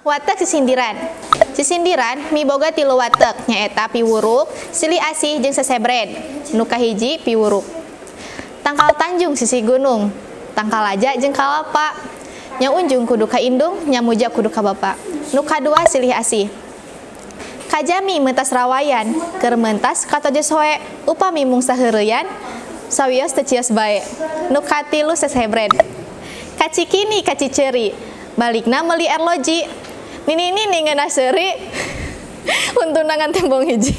Watek sisindiran. Sisindiran miboga tilu watek, nyaeta piwuruk, silih asih jeung sesebred. Nu kahiji piwuruk. Tangkal Tanjung sisi gunung, tangkal laja jeung kalapa. Nya unjung kudu ka indung, nya muja kudu ka bapa. Nu kadua silih asih. Kajami mentas rawayan, keur mentas katojes hoe, upami mung saheureuyan, sawios teu cios bae. Nu katilu sesebred. Ka Cikini ka Ciceri, balikna meuli arloji. Nini nini ngeunah seuri, untuna ngan tembong hiji.